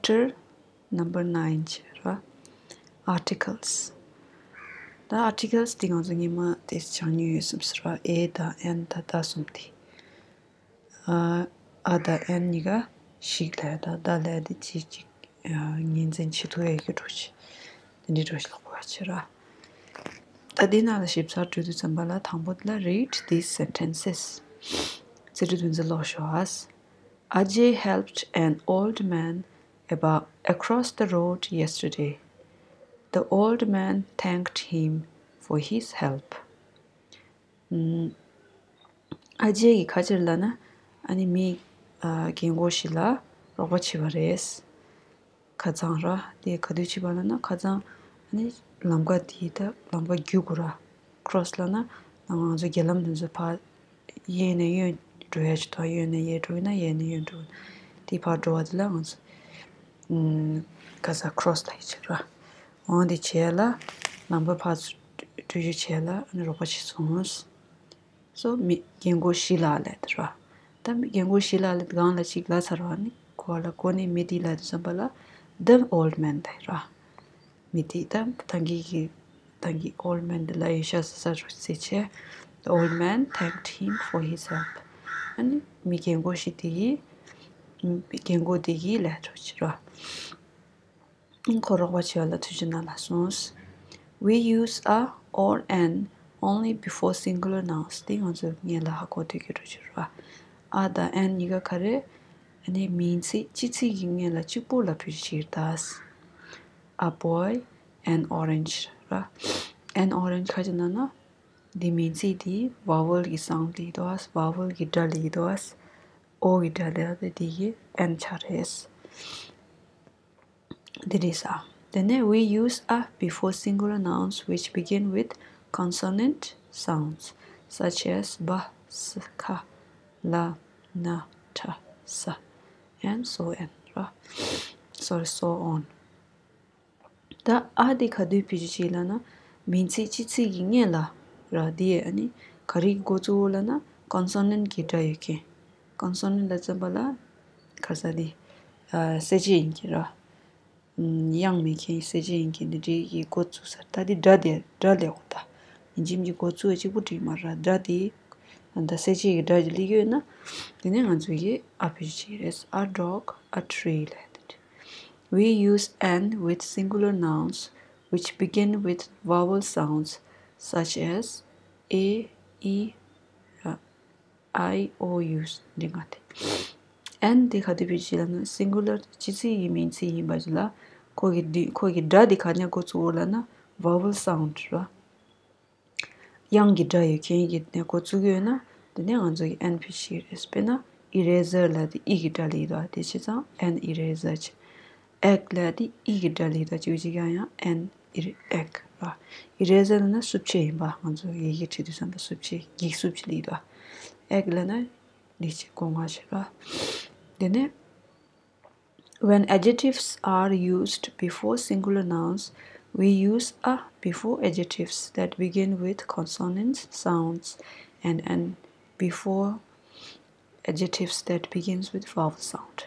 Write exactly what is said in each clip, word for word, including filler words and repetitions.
Chapter number nine བྱས་ར། Articles. ད་articles དེ་ང་ཚོ་ཉི་མ་དེ་སྦྱང་མྱོང་ཡོད་བསམ་སྲིད་ར། A དང་N དང་ད་གསུམ་དེ། ཨ་ཨ་དང་N གཉིས་ཀ་ཞིག་ལས་ད་ད་ལས་དེ་གཅིག་གཅིག་ཨ་ངོས་འཛིན་བྱེད་ཐུབ་ཡ་གི་འགྲོ་ཆེ། དེ་འདྲའི་འགྲོ་ཆེ་ལ་གོ་བ་བྱེད་ར། ད་དེ་ནང་ལ་ཞིབ་ཚགས་འགྲོ་དུས་ཙམ་པ་ལ་དང་པོ་དེ་ལ་read these sentences. ཚིག་འབྲུ་དེ་ཚོ་ཀློག་ཤོག་ཨ། Ajay helped an old man about across the road yesterday. The old man thanked him for his help. ཨ་ཇེ་ཡིས་ག་རེ་བྱས་ལབ་ན། ཨ་ནི་མི་ཨ་རྒན་གོག་ཞིག་ལ་རོགས་པ་བྱས་པ་རེད། ཁ་སང་ར། དེ་ག་དུས་བྱས་པ་ལབ་ན། ཁ་སང་ཨ་ནི་ལམ་ཁ་དེ་ད་ལམ་ཁ་བརྒྱུད་དགོས་ར། cross ལབ་ན་ང་ཚོ་རྒྱ་ལམ་དེ་ཚོ་ཕར་གཡས་ནས་གཡོན་འགྲོ་ཡ་ཅིག་དང་། གཡོན་ནས་གཡས་འགྲོ་ཡིན་ན་གཡས་ནས་གཡོན་འགྲོ། དེ་ཕར་འགྲོ་བ་དེ་ལ་ང་ཚོ་ཨམ་ཁ་སང་cross ལབ་ཡ་བྱས་ར། འོ་དེ་བྱས་ལ་ལམ་ཁ་ཕར་འགྲོ་རྒྱུ་བྱས་ལ་ཨ་ནི་རོགས་པ་བྱས་སོང་། སོ་མི་རྒན་གོག་བཞི་ལ་ལབ་དེ་ར། ད་མི་རྒན་གོག་བཞི་ལ་ལབ་གང་ལ་གཅིག་ལབ་ཚར་བ་ནི་གོ་བ་ལ་གོ་ནི་མི་དེ་ལབ་དུས་ཙམ་པ་ལ་the old man དེ་ར། མི་དེ་ད་ད་གིན་གི་ད་གིན་old man དེ་ལ་ཡོད་ཤག་ས་ས་རུ་ཟེར་བྱས། The old man thanked him for his help. ཨ་ནི་མི་རྒན་གོག་བཞི་དེ་གིས་རྒན་གོག་དེ་གིས་ལབ་འགྲོ་ཆེ་ར། ཁོ་རོགས་པ་བྱས་པ་ལ་ཐུགས་རྗེ་གནང་ལབ་སོང་། We use a or an only before singular nouns. དེ་ང་ཚོ་སྔོན་ལ་ཧ་གོ་སྡོད་ཀྱི་འགྲོ་ཆེ་ར། ཨ་དང་N གཉིས་ཀ་ག་རེ། ཨ་ནི་མིང་ཚིག་སྤྱི་ཚིག་གི་སྔོན་ལ་གཅིག་པོ་ལ་བེད་སྤྱོད་བྱེད་ཀྱི་རེད་ད། A boy, an orange ར། An orange ག་རེ་ལབ་ན། འདི་མིང་ཚིག་འདི་vowel གི་sound ལབ་ཀྱི་འདུག་ཨ། vowel གི་སྒྲ་ལབ་ཀྱི་འདུག་ཨ། O གི་སྒྲ་ལབ་ཡ་དེ་འདི་གི་N ཆགས་རེད། འདི་རེད་ས། དེ་ནས་we use a before singular nouns which begin with consonant sounds such as བ། ས། ཁ། ལ། ན། ཕྲ། ས། and so on ར། sorry, so on. ད་a དེ་ག་དུས་བེད་སྤྱོད་བྱེད་ལབ་ན། མིང་ཚིག་སྤྱི་ཚིག་གི་སྔོན་ལ་ར། དེ་ཨ་ནི་ག་རེ་གིས་འགོ་བཙུགས་ལབ་ན། consonant གི་སྒྲ་ཡོད་མཁན། consonant ལབ་ཙམ་པ་ལ་ག་རེ་ཟེར་དེ། ཨ་གསལ་བྱེད་ཡིན་གྱི་ར། དབྱངས་མེད་མཁན་གསལ་བྱེད་ཡིན་གྱི་འདི་འདྲའི་གི་འགོ་བཙུགས་ས། ད་འདི་སྒྲ་དེ་སྒྲ་ལབ་དགོས་ད། ཡིན་གཅིག་མིན་གཅིག་འགོ་བཙུགས་ཡ་གཅིག་པུ་འགྲིག་མ་རེད། སྒྲ་དེ་ད་གསལ་བྱེད་ཀྱི་སྒྲ་ཅིག་སླེབས་ཡོད་ན། དེ་ནས་ང་ཚོ་གིས་a བེད་སྤྱོད་བྱེད་ཀྱི་རེད། A dog, a tree ལབ་དེ་འདྲ། We use an with singular nouns which begin with vowel sounds such as a, e, I, O, U འདི་ལྔ་སྟེ། N འདི་ག་དུས་བེད་སྤྱོད་ལབ་ན། singular སྤྱི་ཚིག་གི་མིང་ཚིག་ཡིན་པ་ཞིག་ལ། ཁོ་གི་འདི་ཁོ་གི་སྒྲ་འདི་ག་ནས་འགོ་བཙུགས་ཡོད་ལབ་ན། vowel sound ར། དབྱངས་ཀྱི་སྒྲ་ཡོད་མཁན་གྱི་ནས་འགོ་བཙུགས་ཡོད་ན། དེ་ནས་ང་ཚོ་གིས་N བེད་སྤྱོད་རེད། དཔེར་ན་eraser ལབ་དེ་E གི་སྒྲ་སླེབས་འདུག་དེ་བྱས་ཙང་N eraser བྱས། Egg ལབ་དེ་E གི་སྒྲ་སླེབས་འདུག་གཅིག་གཅིག་ཡང་ཡང་N er- egg ར། eraser ལབ་ན་སྲུབ་ཆས་ཡིན་པ། ང་ཚོ་ཡི་གེ་བྲིས་དུས་ཙམ་པ་སྲུབ་ཆས་འགྱིག་སྲུབ་ཅིག་སླེབས་འདུག Egg ལབ་ན་འདི་ཅིག་སྒོ་ང་བྱེད་ར། དེ་ནས་When adjectives are used before singular nouns, we use a before adjectives that begin with consonant sounds and an before adjectives that begins with vowel sound.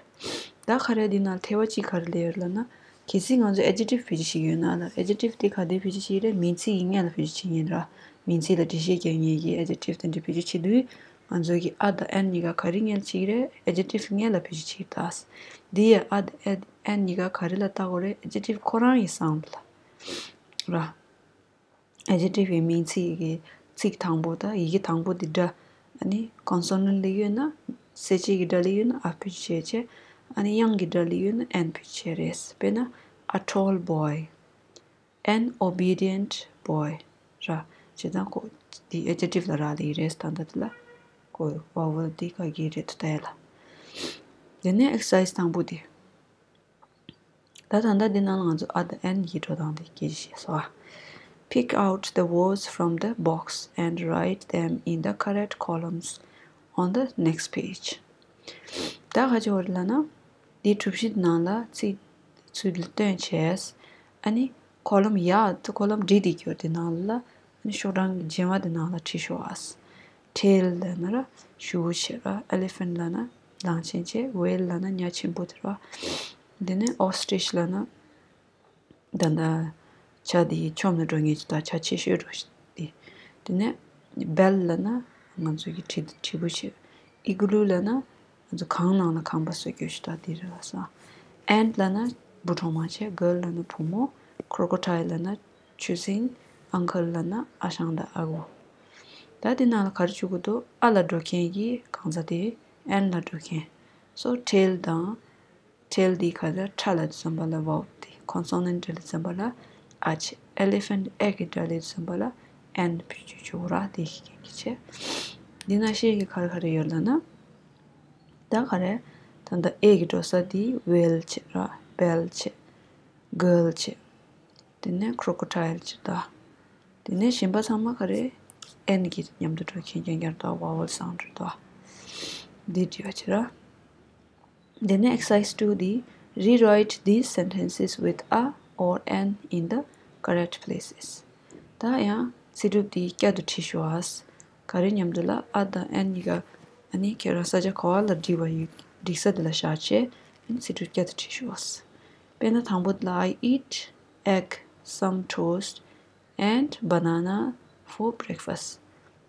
ད་ག་རེ་འདི་ནང་ཐེ་བ་གཅིག་ག་རེ་སླེབས་ཡོད་ལབ་ན། གལ་སྲིད་ང་ཚོ་adjective བེད་སྤྱོད་བྱེད་ཀྱི་ཡོད་ན་ལ། adjective དེ་ག་དུས་བེད་སྤྱོད་བྱེད་ཀྱི་རེད། མིང་ཚིག་གི་སྔོན་ལ་བེད་སྤྱོད་བྱེད་མཁན་ར། མིང་ཚིག་ལ་འགྲེལ་བཤད་རྒྱག་མཁན་གྱི་adjective དེ་འདྲ་བེད་སྤྱོད་བྱེད་དུས། ང་ཚོ་གི་a དང་an གཉིས་ཀ་ག་རེ་སྔོན་ལ་བྱེད་ཀྱི་རེད། adjective སྔོན་ལ་བེད་སྤྱོད་བྱེད་ཀྱི་རེད་ད། འདི་ཡ་a དང་an གཉིས་ཀ་ག་རེ་ལ་བལྟ་དགོས་རེད། adjective ཁོ་རང་གི་sound ལ་ར། adjective ཡི་མིང་ཚིག་གི་ཚིག་དང་པོ་དང་ཡི་གེ་དང་པོ་དེ་སྒྲ། ཨ་ནི་consonant སླེབས་ཡོད་ན། གསལ་བྱེད་ཀྱི་སྒྲ་སླེབས་ཡོད་ན་a བེད་སྤྱོད་བྱས། ཨ་ནི་དབྱངས་ཀྱི་སྒྲ་སླེབས་ཡོད་ན་an བེད་སྤྱོད་བྱས་རེད། དཔེར་ན། A tall boy, an obedient boy ར། བྱས་ཙང་ཁོ་དེ་adjective ལ་རག་ལས་ཀྱི་རེད། ད་ལྟ་དེ་ལ་ཁོ་vowel དེ་ག་གི་རེད་དུ་ལྟ་ཡ་ལ། དེ་ནས་exercise དང་པོ་དེ། ད་ད་ལྟ་འདི་ནང་ལ་ང་ཚོ་a དང་an གི་འགྲོ་སྟངས་དེ་སྐད་ཆ་བཤད་སོང་ཨ། Pick out the words from the box and write them in the correct columns on the next page. ད་ག་ཅི་བར་ལབ་ན། འདིའི་གྲུབ་གཞི་ནང་ལ་ཚིག་ཚུར་ལ་སྟོན་བྱས། ཨ་ནི་column ཡ་དེ་column འབྲི་དེ་གྱུར་དེ་ནང་ལ། ཨ་ནི་ཤོག་གྲངས་ཀྱི་རྗེས་མ་དེ་ནང་ལ་བྲིས་ཤོག་ཨ། Tail ལབ་ན་ར་ཞུ་བོ་བྱེད་ར། Elephant ལབ་ན་གླང་ཆེན་བྱེད། Whale ལབ་ན་ཉ་ཆེན་པོ་དེ་ར། འདི་ནས་ostrich་ལབ་ན་ད་ལྟ་བྱ་དེ་མཆོངས་ནས་འགྲོ་མཁན་ཅིག་དང་བྱ་ཆེ་ཤོས་འགྲོ་ཞིག་དེ། དེ་ནས་bell་ལབ་ན་ང་ཚོ་གི་དྲིལ་དྲིལ་བུ་ཞིག igloo་ལབ་ན་ང་ཚོ་གངས་ནང་ལ་ཁང་པ་བཟོ་རྒྱུ་ཞིག་དང་དེ་རེད་ལ་སོ། ant་ལབ་ན་འབུ་གྲོག་མ་བྱས། girl་ལབ་ན་བུ་མོ། crocodile་ལབ་ན་ཆུ་སྲིན། uncle་ལབ་ན་ཨ་ཞང་དང་ཨ་ཁུ། ད་དེ་ནང་ལ་ག་རེ་བྱེད་ཀྱི་འདུག་ཨ་ལ་འགྲོ་མཁན་གྱི་གང་ཟག་དེ་ant་ལ་འགྲོ་མཁན། so tail་དང་། tail་འདི་ག་ལ་ཁྲ་ལ་འཛོམས་པ་ལ་vowel་དེ་consonant་འདྲ་ལ་འཛོམས་པ་ལ་ཨ་བྱས། elephant་egg་འདྲ་ལ་འཛོམས་པ་ལ་ant་བེད་སྤྱོད་བྱེད་དགོས་ར། དེ་ཤེས་མཁན་གྱི་བྱས། འདི་ན་ཤེས་ཀྱི་ག་རེ་ག་རེ་ཡོད་ལབ་ན། ད་ག་རེ། ད་ལྟ་ཨེ་གི་འགྲོ་ས་དེ་whale་བྱས་ར། bell་བྱས། girl་བྱས། དེ་ནས་crocodile་བྱས་ད། དེ་ནས་གཞན་པ་ཚང་མ་ག་རེ། ant་གི་མཉམ་དུ་འགྲོ་མཁན་རྐྱང་རྐྱང་རེད་དོ། vowel sound་རེད་དོ། འདི་འདྲ་བྱས་ར། དེ་ནས་exercise་two་འདི། Rewrite these sentences with a or an in the correct places. ད་ཡང་ཚིག་གྲུབ་འདི་བསྐྱར་དུ་བྲིས་ཤོག་ཨ། ག་རེ་མཉམ་དུ་ལ་ཨ་དང་ཨན་གཉིས་ཀ་ཨ་ནི་ཁྱེད་རང་ས་ཆ་ག་བ་ལ་བྲིས་པ་ཡོད་བྲིས་ས་དེ་ལ་བཞག་བྱས་ཨ་ནི་ཚིག་གྲུབ་བསྐྱར་དུ་བྲིས་ཤོག་ཨ། དཔེར་ན་དང་པོ་དེ་ལ། I eat egg, some toast and banana for breakfast.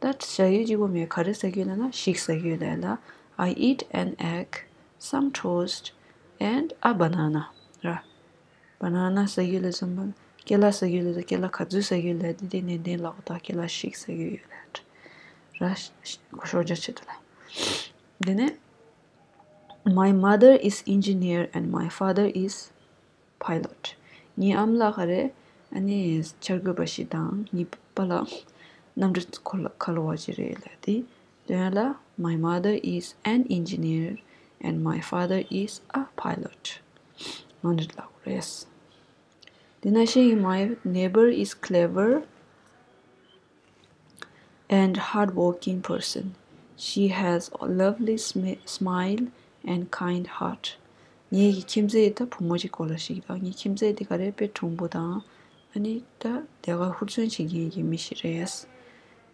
ད་བྱ་ཡུལ་གཅིག་པོ་མེད། ག་རེ་ཟ་གི་ཡོད་ལབ་ན་ཞིག་ཟ་གི་ཡོད་ལབ་ལ། I eat an egg, some toast and a banana. ར། banana་ཟ་གི་ཡོད་ལབ་ཙམ་པ། ཀེ་ལ་ཟ་གི་ཡོད་ལབ་ཙམ། ཀེ་ལ་ག་ཚོད་ཟ་གི་ཡོད་ལབ་དེ་དེ་ནན་ཏན་ལབ་དགོས། ད་ཀེ་ལ་ཞིག་ཟ་གི་ཡོད་ལབ། ར། ཤོར་རྒྱག་བྱེད་དུ་ལ། དེ་ནས། My mother is engineer and my father is pilot. ངའི་ཨ་མ་ལགས་ག་རེ། ཨ་ནི་འཆར་འགོད་པ་ཞིག་དང་ངའི་པ་ལགས་གནམ་གྲུ་འཁོར་ལོ་འཁོར་ལོ་བ་ཞིག་རེད་ལབ་དེ། དོན་ལ། My mother is an engineer and my father is a pilot. ང་འདྲ་ལབ་དགོས་རེད། དེ་ནང་བཞིན། My neighbor is clever and hardworking person. She has a lovely smi- smile and kind heart. ངའི་གི་ཁྱིམ་མཚེས་ད་བུ་མོ་གཅིག་གོ་ལ་ཞིག་དང་། ངའི་ཁྱིམ་མཚེས་དེ་ག་རེ་དཔེ་གྲུང་པོ་དང་། ཨ་ནི་ད་དེ་ག་ཧུར་བརྩོན་བྱེད་མཁན་གྱི་མི་ཞིག་རེད།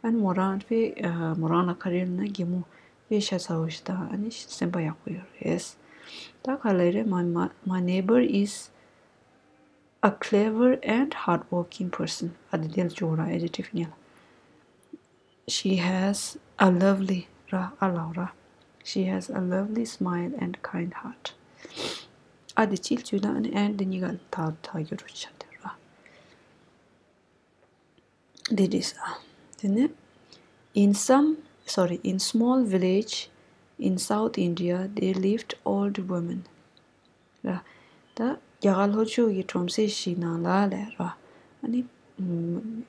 ཨ་ནི་མོ་རང་དཔེ་ཨ་མོ་རང་ལ་ག་རེ་ཡོད་ན་གད་མོ་དཔེ་ཤ་ཚ་བོ་ཞིག་དང་། ཨ་ནི་སེམས་པ་ཡག་པོ་ཡོད་རེད། ད་ག་ལ་རེད། My, my, my neighbor is a clever and hardworking person. ཨ་དེ་དེ་ལ་འཇོག་ར། adjective་ཉན། She has a lovely ར། ཨ་ལའོ་ར། She has a lovely smile and kind heart. ཨ་དེ་ཅིལ་བཅུ་དང་ཨ་ནི་and་དེ་གཉིས་ཀ་ད་ད་རྒྱུ་རུ་ཆ་དེ་ར། འདི་འདྲ་ས། དེ་ནས། In some, sorry, in small village in South India, there lived old women. ར། ད་རྒྱ་གར་ལྷོ་ཕྱོགས་ཀྱི་གྲོང་གསེབ་ཞིག་ནང་ལ་ལས་ར། ཨ་ནི། ཨུམ།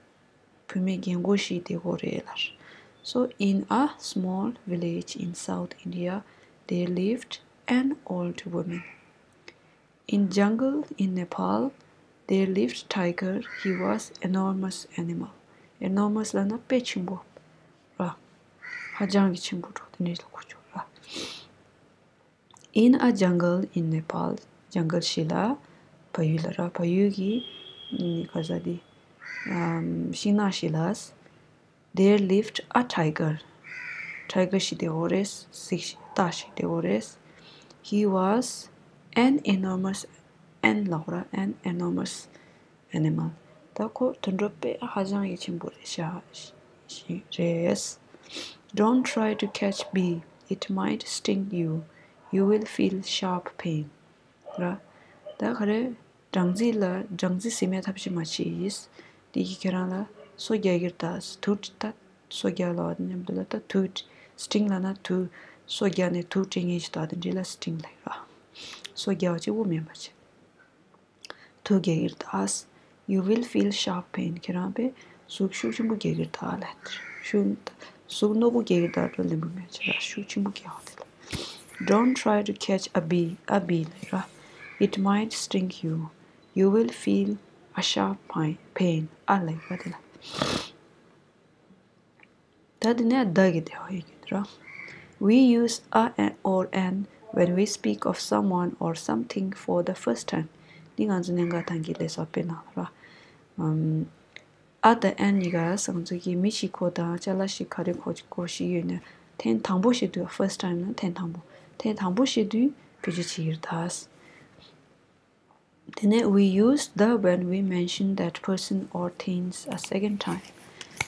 བུད་མེད་རྒན་གོག་ཞིག་བསྡད་ཡོད་རེད་ལ། So in a small village in South India, there lived an old woman. In jungle in Nepal, there lived tiger. He was enormous animal. Enormous་ལབ་ན་དཔེ་ཆེན་པོ་ར། ཧ་ཅང་གི་ཆེན་པོ་འགྲོ་དེ་འདྲ་ལ་གོ་ཆོག་ར། In a jungle in Nepal, jungle་ཞིག་ལ། བལ་ཡུལ་ལ་ར། བལ་ཡུལ་གྱི་ནི་ག་ས་དེ་ཨམ་ཤིང་ནགས་ཤིག་ལ། There lived a tiger. Tiger་ཞིག་བསྡད་ཡོད་རེད། གཟིག་ཞིག་སྟག་ཞིག་བསྡད་ཡོད་རེད། He was an enormous, an་ལབ་དགོས་ར། An enormous animal. ད་ཁོ་དུད་འགྲོ་དཔེ་ཧ་ཅང་གི་ཆེན་པོ་རེད་ཤག་ཞིག་རེད། Don't try to catch bee. It might sting you. You will feel sharp pain. ར། ད་ག་རེ། སྦྲང་རྩི་ལ་སྦྲང་རྩི་ཟ་མའི་ཐབས་ཤེས་མ་བྱེད། དེ་གིས་ཁྱེད་རང་ལ་སོ་རྒྱག་གི་རེད་ད། དུག་ད་སོ་རྒྱག་ལབ་པ་མཉམ་དུ་ལ་ད་དུག sting་ལབ་ན་དུག་སོ་རྒྱག་ནས་དུག་སྤྲད་མཁན་ཞིག་ད་དེ་འདྲ་ལ་sting་ལབ་ར། སོ་རྒྱག་གཅིག་པོ་མིན་པ་བྱེད། དུག་རྒྱག་གི་རེད་ད། You will feel sharp pain. ཁྱེད་རང་དཔེ་ཟུག་ཤུགས་ཆེན་པོ་རྒྱག་གི་རེད་ད་ལབ། ཤུགས་ཟུག་རྣོ་པོ་རྒྱག་གི་རེད་ད། འགྲོ་ལེན་པོ་མེད་ཅེས་ར། ཤུགས་ཆེན་པོ་རྒྱག་དེ་ལ། Don't try to catch a bee. A bee་ལབ་ར། It might sting you. You will feel a sharp pi- pain. ཨ་ལབ་པ་དེ་ལ། ད་དེ་ནས་བདག་གི་དེ་བ་ཡི་གེ་དེ་ར། We use a or an when we speak of someone or something for the first time. འདི་ང་ཚོ་གནད་འགག་ཐང་གི་ལས་སོགས་དཔེ་ནང་ར། ཨམ། ཨ་དང་ཨན་གཉིས་ཀ་ང་ཚོ་གི་མི་ཞིག་གོ་དང་ཅ་ལག་ཞིག་ག་རེ་གོ་གོ་ཞིག་ཡོད་ན་ཐེངས་དང་པོ་ཞིག་ཏུ། first time་ན་ཐེངས་དང་པོ། ཐེངས་དང་པོ་ཞིག་ཏུ་བེད་སྤྱོད་བྱེད་ཀྱི་རེད་ད། དེ་ནས་we use the when we mention that person or things a second time.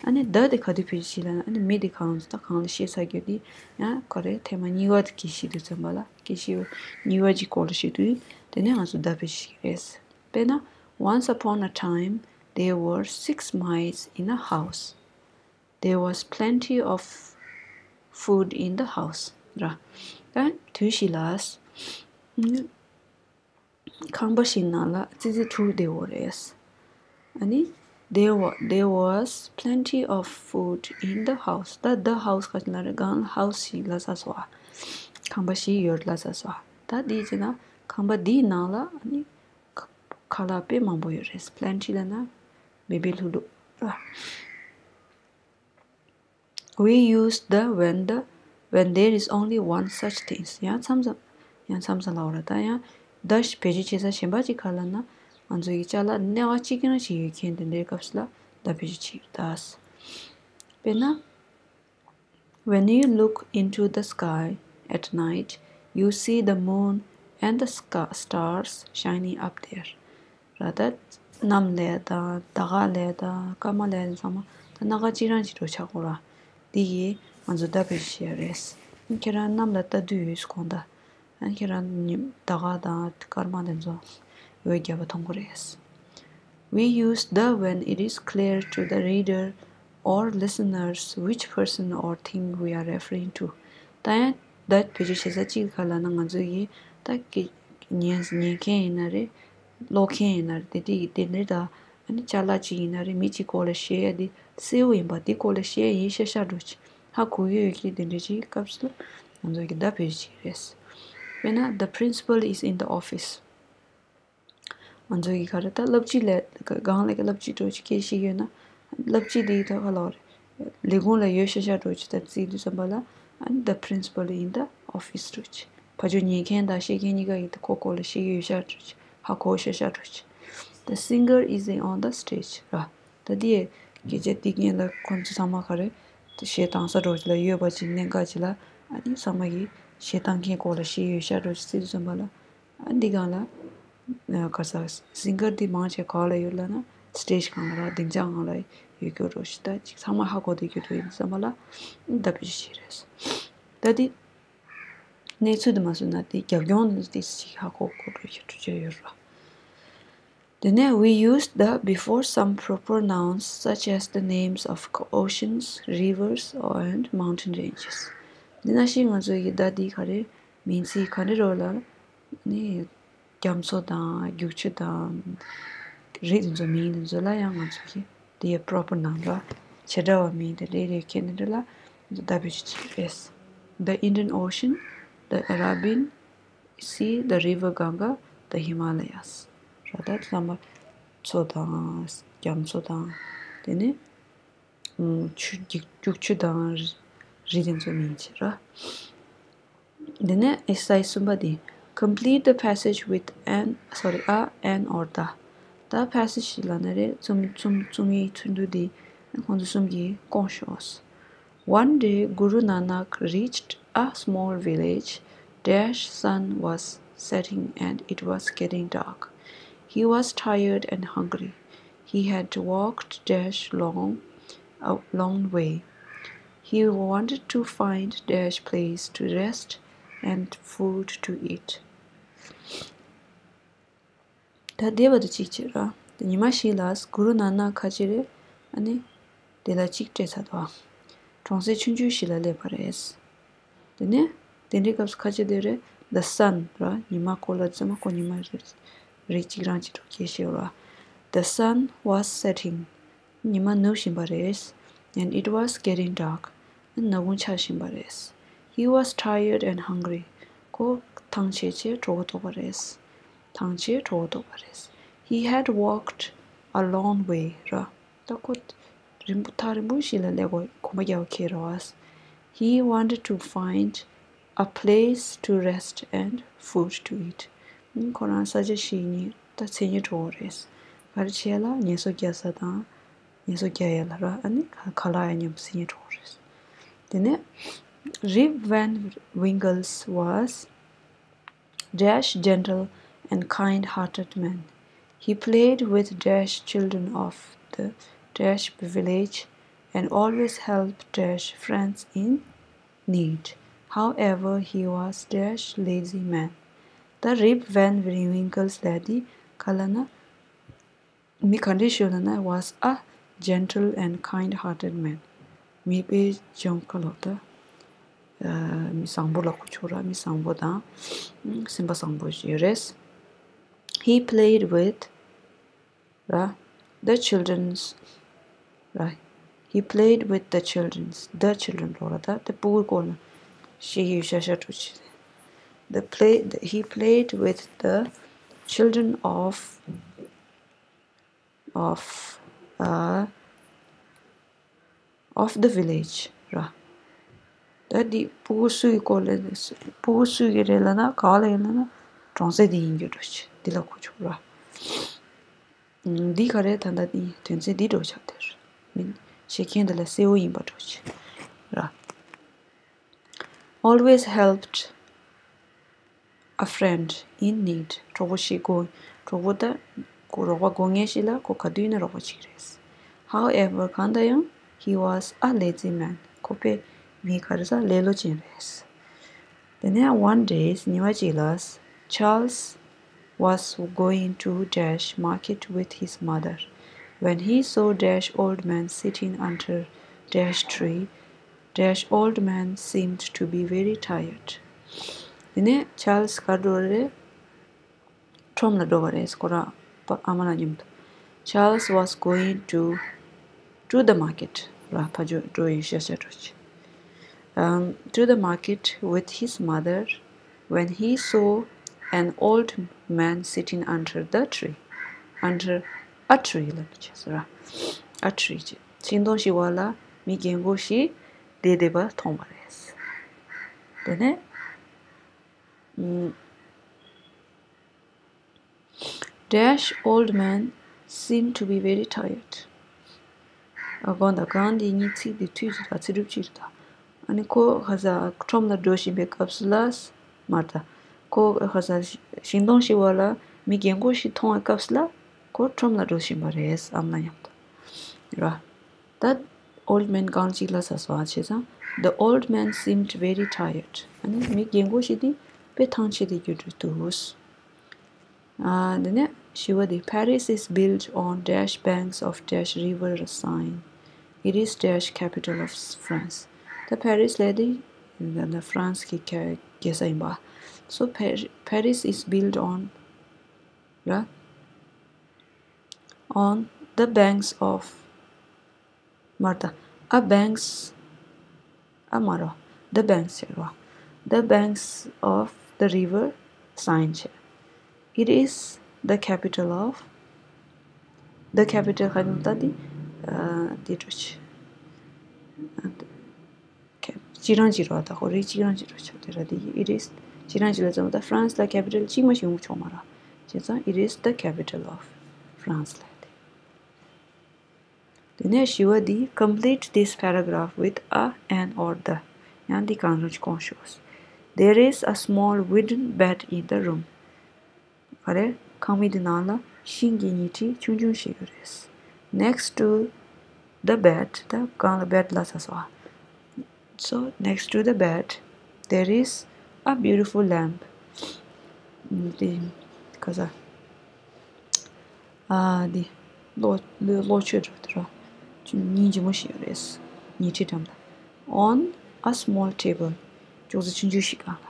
ཨ་ནི་the དེ་ག་དུས་བེད་སྤྱོད་བྱེད་ལབ་ན། ཨ་ནི་མི་དེ་གང་ད་གང་ལ་བཤད་ཚར་རྒྱུ་དེ་ཡང་ག་རེ་ཐེངས་མ་གཉིས་པ་དེ་སྐད་བཤད་དུས་ཙམ་པ་ལ། སྐད་བཤད་གཉིས་པ་ཅིག་སྐོར་ལ་བཤད་དུས་དེ་ནས་ང་ཚོ་the བེད་སྤྱོད་བྱེད་ཀྱི་རེད། དཔེར་ན། Once upon a time, there were six mice in a house. There was plenty of food in the house. ར། ད་དུས་ཤིག་ལ་ཁང་པ་ཞིག་ནང་ལ་ཙི་ཙི་དྲུག་བསྡད་ཡོད་རེད། ཨ་ནི། There wa- there was plenty of food in the house. ད་the house ག་ཅི་ལ་རེད། གང་ལ་house ཞིག་ལ་ས་སོ། ཁང་པ་ཞིག་ཡོད་ལ་ས་སོ། ད་འདི་བྱས་ན་ཁང་པ་འདིའི་ནང་ལ་ཨ་ནི་ཁ་ལག་དཔེ་མང་པོ་ཡོད་རེད། plenty ལབ་ན་བེ་བེ་ལྷུག་ལྷུག་ར། We use the when the when there is only one such things. ཡང་མཚམས་མཚམས་ཡང་མཚམས་མཚམས་ལ་འོ་ར། ད་ཡང་the བེད་སྤྱོད་བྱེད་ས་གཞན་པ་ཅིག་ག་ལབ་ན། ང་ཚོ་ཡི་ཅ་ལག་སྣེ་ཁ་གཅིག་རང་ཞིག་ཡོད་མཁན་དེ་འདྲའི་སྐབས་སུ་ལ་the བེད་སྤྱོད་བྱེད་ཀྱི་རེད། དཔེར་ན། When you look into the sky at night, you see the moon and the sca- stars shining up there. ར། ད་གནམ་ལ་དང་ཟླ་ག་ལ་དང་སྐར་མ་ལ་དང་ཚང་མ་ད་སྣ་ཁ་གཅིག་རང་གཅིག་འདྲ་ཆགས་ཀྱི་རེད། འདི་ཡིས་ང་ཚོ་the བེད་སྤྱོད་བྱེད་ཡ་རེད། ཁྱེད་རང་གནམ་ལ་ལྟ་དུས་ཡོད་དགོངས་དག་ཨ་ནི་ཁྱེད་རང་ཉི- ཟླ་ག་དང་སྐར་མ་དེ་ཚོ་འོད་རྒྱབ་པ་མཐོང་གི་རེད། We use the when it is clear to the reader or listeners which person or thing we are referring to. ད་ཡང་the བེད་སྤྱོད་བྱེད་ས་གཅིག་ག་ལབ་ན། ང་ཚོ་ཡིས་ད་གི- ཉན- ཉན་མཁན་ཡིན་ན་རེད། ཀློག་མཁན་ཡིན་ན་རེད། དེ་དེ་དེ་འདྲའི་ད་ཨ་ནི་ཅ་ལག་ཅིག་ཡིན་ན་རེད། མི་གཅིག་སྐོར་ལ་བཤད་ཡ་དེ་གསལ་པོ་ཡིན་པ། དེ་སྐོར་ལ་བཤད་ཡ་ཡིན་ཤ་ཤ་འདྲ་ཅིག་ཧ་གོ་གི་ཡོད་ཀྱི་དེ་འདྲའི་ཅིག་སྐབས་སུ་ང་ཚོ་གིས་the བེད་སྤྱོད་བྱེད་ཀྱི་རེད། དཔེར་ན། The principal is in the office. ང་ཚོ་གིས་ག་རེ་ད་སློབ་སྤྱི་ལ་སྒང་ལ་གི་སློབ་སྤྱི་འདྲ་ཅིག་སྐད་བཤད་ཡོད་ན། སློབ་སྤྱི་དེ་ད་ག་ལབ་རེད། ལས་ཁུངས་ལ་ཡོད་ཤ་ཤ་འདྲ་ཅིག་ད་བརྩི་དུས་ཙམ་པ་ལ། And the principal in the office འདྲ་ཅིག་ཕར་ཕྱོགས་ཉན་མཁན་དང་བཤད་མཁན་གཉིས་ཀ་ཡིན་ད་ཁོ་སྐོར་ལ་བཤད་ཀྱི་ཡོད་ཤ་འདྲ་ཅིག་ཧ་གོ་ཤ་ཤ་འདྲ་ཅིག The singer is on the stage ར། ད་དེ་སྐད་ཆ་དེ་སྔོན་ལ་ཁོང་ཚོ་ཚང་མ་ག་རེ་གཞས་བཏང་ས་འདྲ་ཅིག་ལ་ཡོད་པ་ཅིག་གནད་འགག་ཅིག་ལ། ཨ་ནི་ཚང་མ་གིས་གཞས་བཏང་མཁན་སྐོར་ལ་བཤད་ཡོད་ཤ་འདྲ་ཅིག་བརྩི་དུས་ཙམ་པ་ལ། ཨ་འདི་སྒང་ལ་ཨ་ག་ས་སིང་གར་འདི་མང་ཆེ་ག་ལ་ཡོད་ལབ་ན། སི་ཊེཇ་སྒང་ལ་ར། སྡིངས་ཆ་སྒང་ལ་ཡོད་རྒྱུ་འདྲ་ཅིག་ད་ཅིག་ཚང་མ་ཧ་གོ་བསྡད་རྒྱུ་འདྲ་ཡིན་ཙམ་པ་ལ་the བེད་སྤྱོད་བྱེད་ཀྱི་རེད། ད་འདི་གནས་ཚུལ་འདི་མ་བཟོས་ན་དེ་རྒྱབ་ལྗོངས་འདི་ཅིག་ཧ་གོ་དགོས་འདྲ་ཞིག་འགྲོ་རྒྱུ་ཡོད་ར། དེ་ནས་we use the before some proper nouns such as the names of oceans, rivers and mountain ranges. འདི་ནང་བཞིན་ང་ཚོ་གིས་the འདི་ག་རེ་མིང་ཚིག་ག་རེ་རོ་ལ་ནི་རྒྱ་མཚོ་དང་རྒྱུག་ཆུ་དང་རི་དེ་ཚོ་མིང་དེ་ཚོ་ལ་ཡང་ང་ཚོ་གིས་དེའི་proper noun ར་བྱེ་བྲག་པ་མིང་དེ་རེ་རེ་ཁྱེར་ནས་འདྲ་ལ་the བེད་སྤྱོད་བྱེད་ཀྱི་རེད། The Indian Ocean, the Arabian Sea, the river Ganga, the Himalayas. ར། ད་ཚང་མ་མཚོ་དང་རྒྱ་མཚོ་དང་དེ་ནས་ཆུ་རྒྱུག- རྒྱུག་ཆུ་དང་རི་དེ་ཚོ་མིང་བྱེད་ར། དེ་ནས་exercise གསུམ་པ་དེ། Complete the passage with an, sorry, a, an or the. ད་passage ལབ་ན་རེད། རྩོམ- རྩོམ- རྩོམ་ཡིག་ཚིག་འབྲུ་དེ་ཁོང་ཚོ་གསུམ་གྱིས་སྐོང་ཤོག One day, Guru Nanak reached a small village. Dash sun was setting and it was getting dark. He was tired and hungry. He had walked dash long, a long way. He wanted to find dash place to rest and food to eat. ད་འདས་པ་དང་གཅིག་བྱས་ར། ད་ཉི་མ་ཞིག་ལ་གུ་རུ་ནན་ན་ཁ་ཅིག་རེད། ཨ་ནི་དེ་ལ་གཅིག་སྤྲད་ཚར་འདུག་གྲོང་གསེབ་ཆུང་ཆུང་ཞིག་ལ་སླེབས་པ་རེད། དེ་ནས་དེ་འདྲའི་སྐབས་སུ་ཁ་ཅིག་དེ་རེད། The sun ར། ཉི་མ་སྐོར་ལ་ཚང་མ་ཁོ་ཉི་མ་རེད། རེད་གཅིག་རང་གཅིག་འགྲོ་སྐད་བཤད་ར། The sun was setting. ཉི་མ་ནུབ་བཞིན་པ་རེད། And it was getting dark. ནག་ཁུང་ཆགས་བཞིན་པ་རེད། He was tired and hungry. ཁོ་ཐང་ཆད་བྱས་གྲོད་ཁོག་ལྟོགས་པ་རེད། ཐང་ཆད་གྲོད་ཁོག་ལྟོགས་པ་རེད། He had walked a long way ར། ད་ཁོ་རིང་པོ་ཐག་རིང་པོ་ཞིག་ལ་སླེབས་དགོས། གོམ་པ་རྒྱག་པ་ཁེལ་རེད་བ། He wanted to find a place to rest and food to eat. ཁོ་རང་ས་ཆ་ཞིག་ནས་ད་མཚན་ཉིད་འགྲོ་བ་རེད། ག་རེ་བྱས་ལ་ངལ་གསོ་རྒྱག་ས་དང་། ངལ་གསོ་རྒྱག་ཡ་ལ་ར། ཨ་ནི་ཁ- ཁ་ལག་ཡ་མཉམ་པོ་ཟ་ཡ་འགྲོ་བ་རེད། དེ་ནས་Rip Van Winkles was dash gentle and kind-hearted man. He played with dash children of the dash village and always helped dash friends in need. However, he was dash lazy man. The Rip Van Winkles ལབ་དེ་ག་ལབ་ན། མི་ག་འདྲ་ཞིག་ལབ་ན། was a gentle and kind-hearted man. མི་དཔེ་བྱང་ཁ་ལོག་ད། ཨ། མི་བཟང་པོ་ལབ་དགོས་ཆོག་ར། མི་བཟང་པོ་དང་སེམས་པ་བཟང་པོ་ཞིག་རེད། He played with ར། The children's ར། He played with the children's, the children ལབ་ར། ད་དེ་ཕྲུ་གུའི་སྐོར་ལ་བཤད་ཀྱི་ཡོད་ཤག་ཤག་འགྲོ་ཆེ། The play, the, he played with the children of, of, uh, of the village ར། ད་འདི་ཕྲུ་གུ་སུ་ཡི་སྐོར་ལ། ཕྲུ་གུ་སུ་ཡི་རེད་ལབ་ན། ག་ལ་ཡིན་ལབ་ན། གྲོང་གསེབ་འདི་ཡིན་རྒྱུ་འགྲོ་ཆེ། འདི་ལབ་དགོས་ཆོག་ར། འདི་ག་རེ། ད་ལྟ་འདི་དོན་ཚན་འདི་འགྲོ་ཆགས་དེར་མིན། བཤད་མཁན་འདི་ལ་གསལ་བོ་ཡིན་པ་འགྲོ་ཆེ་ར། Always helped a friend in need. གྲོགས་པོ་ཞིག་དགོས། གྲོགས་པོ་ད་ཁོ་རོགས་པ་དགོས་མཁན་ཞིག་ལ་ཁོ་ག་དུས་ཡིན་ན་རོགས་པ་བྱེད་ཀྱི་རེད། However, གང་ལྟར་ཡང་he was a lazy man. ཁོ་དཔེ་མི་ག་རེ་ཟ། ལེ་ལོ་ཅན་རེད། དེ་ནས་one day, ཉི་མ་གཅིག་ལ། Charles was going to dash market with his mother when he saw dash old man sitting under dash tree. Dash old man seemed to be very tired. དེ་ནས་ཆཱལ་སི་ག་རེ་འགྲོ་རེད། ཁྲོམ་ལ་འགྲོ་བ་རེད། ཁོ་རང་ཨ་མ་ལ་མཉམ་དུ། Charles was going to, to the market. ར། ཕར་འགྲོ་ཡི་ཤ་ཤ་འགྲོ་ཆེ། Um, to the market with his mother when he saw an old man sitting under the tree. Under a tree ལབ་ནས་བྱས་སོ་ར། A tree ཅེས། ཤིང་སྡོང་ཞིག་བར་ལ་མི་རྒན་གོག་ཞིག་བསྡད་བསྡད་པ་མཐོང་བ་རེད། དེ་ནས། ཨུམ། Dash old man seemed to be very tired. ཨ། གང་དང་གང་འདི་གཉིས་ཚིག་འདི་མཐུད་ཅིག་དང་ཚིག་གྲུབ་ཅིག་རེད་ད། ཨ་ནི་ཁོ་ཁ་ས་ཁྲོམ་ལ་འགྲོ་བཞིན་པའི་སྐབས་སུ་ལ། མ་རེད་ད། ཁོ་ཁ་ས་ཤིང་སྡོང་ཞིག་བར་ལ་མི་རྒན་གོག་ཞིག་མཐོང་བའི་སྐབས་སུ་ལ་ཁོ་ཁྲོམ་ལ་འགྲོ་བཞིན་པ་རེད། ཨ་མ་ལ་མཉམ་དུ་ར། ད་old man གང་ཅིག་ལ་ཟ་སོ་ཨ། བྱས་ཙང་the old man seemed very tired. ཨ་ནི་མི་རྒན་གོག་ཞིག་འདི་དཔེ་ཐང་ཆད་དེ་རྒྱུ་འགྲོ་འདུག་ཨ། འདི་ནས་བཞི་པ་འདི། Paris is built on dash banks of dash river Seine. It is dash capital of France. ད་པེ་རི་སི་ལབ་དེ་ད་ཧྥ་རན་སི་གི་རྒྱལ་ས་ཡིན་པ། So Par- Paris is built on ར། On the banks of མ་རེད་ད། A banks ཨ་མ་རོ། The banks ཟེར་རོ། The banks of the river Seine བྱས། It is the capital of the capital ག་ནི་ད་དེ་ཨ་དེ་འགྲོ་ཆེ། ཨ་དེ་ཁེ་གཅིག་རང་གཅིག་རོ། ད་ཁོ་རེ་གཅིག་རང་གཅིག་རོ་ཆགས་དེ་ར། དེ་it is གཅིག་རང་གཅིག་ལ་ཙམ་ད་ཧྥ་རན་སི་ལ་capital གཅིག་མ་ཞིག་ཡོང་གི་ཆོག་མ་ར། བྱས་ཙང་it is the capital of France ལབ་དེ། དེ་ནས་བཞི་པ་འདི། Complete this paragraph with a, an or the. ཡང་འདི་གང་རུང་ཅིག་སྐོང་ཤོག There is a small wooden bed in the room. ག་རེ། ཁང་མིག་འདི་ནང་ལ་ཤིང་གི་ཉལ་ཁྲི་ཆུང་ཆུང་ཞིག་ཡོད་རེད། Next to the bed. ད་སྒང་ལ་bed ལབ་ཚར་སོང་ཨ། So next to the bed there is a beautiful lamp. འདི་ག་ས། ཨ་འདི་གློག་གློག་གློག་མཆོད་འགྲོ་དེ་ར། ཅུང་སྙིང་རྗེ་མོ་ཞིག་ཡོད་རེད། ཉལ་ཁྲི་འགྲམ་ལ། On a small table. ཅོག་ཙེ་ཆུང་ཆུང་ཞིག་སྒང་ལ།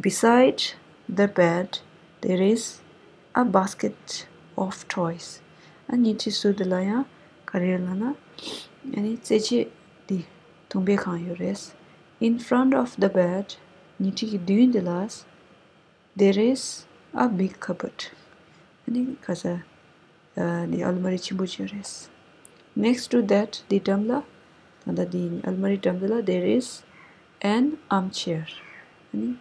Beside the bed there is a basket of toys. ཨ་ཉལ་ཁྲི་ཟུར་དེ་ལ་ཡང་ག་རེ་ཡོད་ལབ་ན། ཨ་ནི་རྩེད་ཆས་འདི་དུང་བའི་ཁང་ཡོད་རེད། In front of the bed. ཉལ་ཁྲི་གི་མདུན་དེ་ལ། There is a big cupboard. ཨ་ནི་ག་ས། ཨ་ནི་ཨལ་མ་རི་ཆེན་པོ་ཅིག་ཡོད་རེད། Next to that. འདི་འགྲམ་ལ། ད་ལྟ་འདི་ཨལ་མ་རི་འགྲམ་དེ་ལ། There is an armchair. ཨ་ནི་